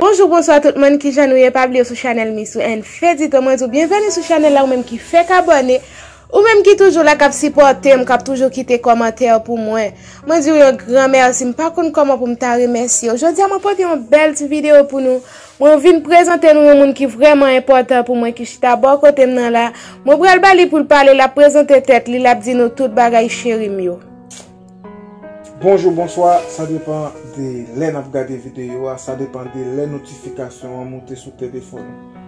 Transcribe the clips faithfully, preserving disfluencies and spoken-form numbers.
Bonjou, bonswa tout moun, kijan nou ye? Pa bliye sou chanèl Missou and Fedito, mwen di w byenveni sou chanèl la, ou menm ki fèk abòne, ou menm ki toujou la, k ap sipòte m, k ap toujou kite kòmantè pou mwen. Mwen di w yon gran mèsi, m pa konn kòman pou m ta remèsye w. Jodi a, mwen pote yon bèl ti videyo pou nou. Mwen vin prezante nou yon moun ki vrèman enpòtan pou mwen, ki chita bò kote m nan la. Mwen pral ba li pou l pale, l ap prezante tèt li, l ap di nou tout bagay, cheri m yo. Bonjou, bonswa, sa depann de lè n ap gade videyo a, sa depann de lè notifikasyon an moute sou telefòn ou.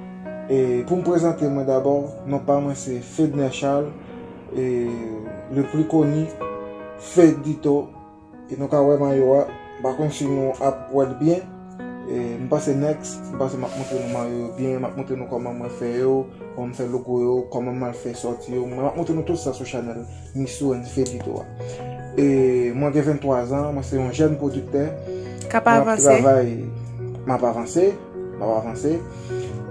E pou m prezante mwen dabò, non pa mwen se Fedner Charles, e le pli koni Fedito, e nou ka wè mayo a, m pa konn si nou ap wè l byen, e m pase next, m pase m ap montre nou mayo yo byen, m ap montre nou kòman mwen fè yo, kòman m fè logo yo, kòman m al fè sòti yo, mwen ap montre nou tout sa sou chanèl Missou and Fedito a. E mwen gen venntwa zan, mwen se yon jèn pwodiktè. K ap avanse. Mwen ap travay, m ap avanse, m ap avanse.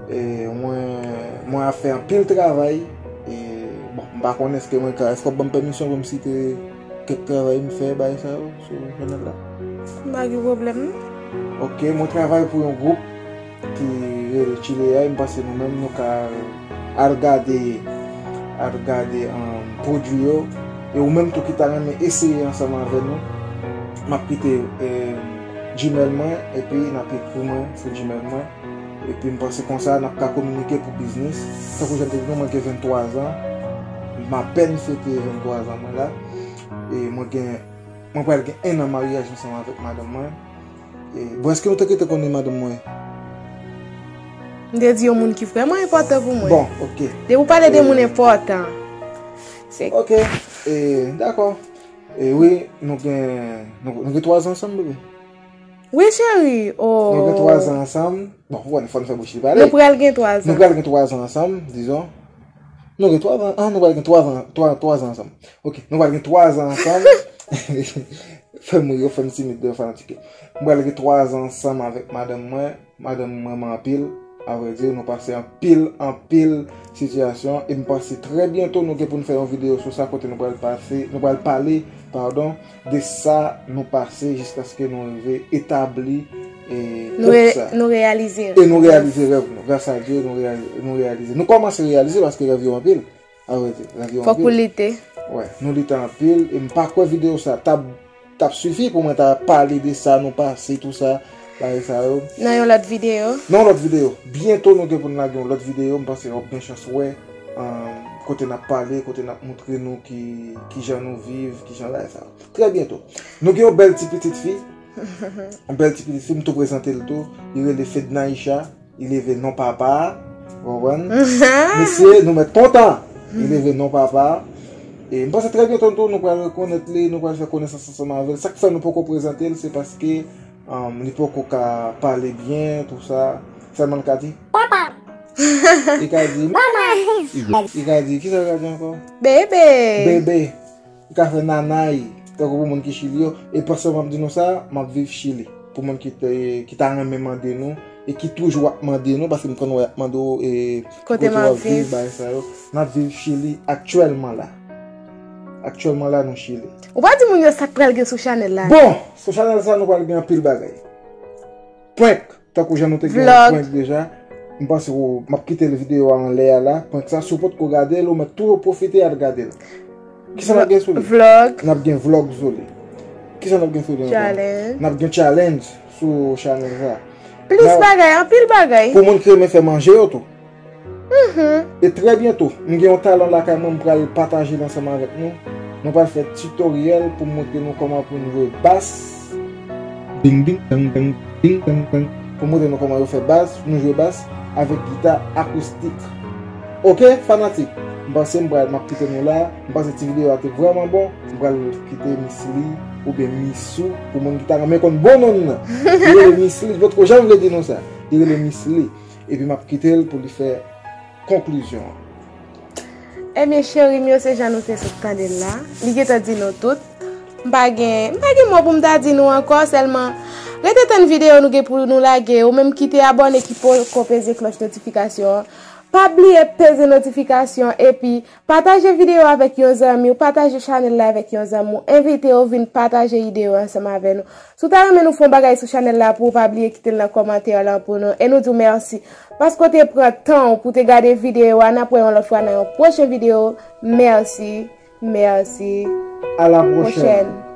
E mwen, mwen ap fè anpil travay. E bon, m pa konnen èske mwen ka, èske w ap ban m pèmisyon pou m site kèk travay m fè, bagay sa yo, sou chanèl la? M pa gen pwoblèm non. Ok, mwen travay pou yon gwoup ki rele Chile a, e m panse nou menm nou ka al gade, al gade um, pwodui yo. E ou menm tou ki ta renmen eseye ansanm avè nou, m ap kite um, Gmail mwen, epi n ap ekri mwen sou Gmail mwen. Epi m panse konsa n ap ka kominike pou biznis. Tankou jan m te di nou, mwen gen venntwa zan. M apèn fete venntwa zan mwen la. E mwen gen, mwen pral gen en an maryaj ansanm avèk madanm mwen. E, bon, èske nou te kite konnen madanm mwen? M te di yon moun ki vrèman enpòtan pou mwen. Bon, ok. Depi w pale de moun enpòtan, se. Ok, e, dakò. E wi, nou gen, nou, nou gen twa zan ansanm, bebe. Wi, cheri. Oh. Nou gen twa zan ansanm. Bon, ou konnen fò n fè bouch li pale. Nou pral gen twa zan. Nou pral gen twa zan ansanm, dizon. Nou gen twa zan. Ah, nou pral gen twa zan, twa, twa zan ansanm. Ok, nou pral gen twa zan ansanm. Fè m ri, yo fè m timid devan fanatik yo. Nou pral gen twa zan ansanm avèk madanm mwen. Madanm m renmen anpil. Avrèdi, nou pase anpil, anpil sitiyasyon. E m panse trè byento nou gen pou n fè yon videyo sou sa kote nou pral pase, nou pral pale, padon, de sa nou pase jiskaske nou rive etabli e tout sa. Nou reyalize rèv nou. E nou reyalize rèv nou. Gras a Dye, nou reyalize. Nou kòmanse reyalize paske rèv yo anpil. Avrèdi, rèv yo anpil. Fòk ou lite. Wè, nou lite anpil. E m pa kwè videyo sa t ap t ap sifi pou mwen ta pale de sa nou pase, tou sa, bagay sa yo. Nan yon lòt videyo? Nan yon lòt videyo. Byento nou gen pou n lage yon lòt videyo. M panse w ap gen chans wè um, kote n ap pale, kote n ap montre nou ki, ki jan nou viv, ki jan bagay sa yo. Trè byento. Nou gen yon bèl ti pitit fi. Yon bèl ti pitit fi, m tou prezante l tou. Li rele Fednaïcha. Li leve non papa a, ou konprann? Mesye, nou mèt kontan. Li leve non papa a. E m panse trè byento tou nou pral rekonèt li, nou pral fè konesans ansanm avè l. Sa k fè nou poko prezante l, se paske um, li poko ka pale byen, tou sa. Sèlman l ka di, papa! Li ka di, mama! Li ka di, kisa l ka di ankò? Bebe! Bebe! Li ka fè nanay, tankou pou moun ki Chili yo. E pandan m ap di nou sa, m ap viv Chili. Pou moun ki te, ki ta renmen mande nou, e ki toujou ap mande nou, paske m konn wè y ap mande w, e, ki kote w ap viv, bagay sa yo. N ap viv Chili aktyèlman la. Aktyèlman la, nou Chili. Ou pa di moun yo sa k pral gen sou chanèl la. Bon, sou chanèl sa, nou pral gen anpil bagay. Prank! Tankou jan nou te gen yon prank deja, m panse w, m ap kite l videyo a anlè a la, prank sa, si w potko gade l, ou mèt toujou pwofite al gade l. Kisa n ap gen sou li? Vlog. N ap gen vlog sou li. Kisa n ap gen sou li ankò? Challenge. N ap gen challenge sou chanèl sa. Plis bagay, anpil bagay. Pou moun ki renmen fè manje yo tou. E trè byento, m gen yon talan lakay mwen, m pral pataje l ansanm avèk nou. Nou pral fè titoryèl pou m montre nou kòman pou n jwe bas. Ding ding dang dang, ding dang dang. Pou m montre nou kòman yo fè bas, nou jwe bas avèk gita akoustik. Oke, fanatik, m panse m pral, m ap kite nou la. M panse ti videyo a te vrèman bon. M pral kite Miss Lee oubyen Missou, pou moun ki ta renmen konn bon non l nan. Li rele Miss Lee, li potko janm vle di nou sa. Li rele Miss Lee. Epi m ap kite l pou li fè konklizyon an. Ebyen, cheri m yo, se jan nou te sot tande l la. Li gentan di nou tout. M pa gen, m pa gen mo pou m ta di nou ankò, sèlman rete tann videyo nou gen pou nou lage. Ou menm ki te abòne, ki poko peze klòch notifikasyon an, Pa bliye peze notifikasyon epi pataje videyo avèk yon zanmi w, pataje chanèl la avèk yon zanmi w, envite yo vin pataje ide yo ansanm avè nou. Si w ta renmen nou fè yon bagay sou chanèl la pou w, pa bliye kite l nan kòmantè lan pou nou. E nou di w mèsi paske w te pran tan w pou w te gade videyo a. N ap wè yon lòt fwa nan yon pwochen videyo. Mèsi, mèsi. A la pwochèn.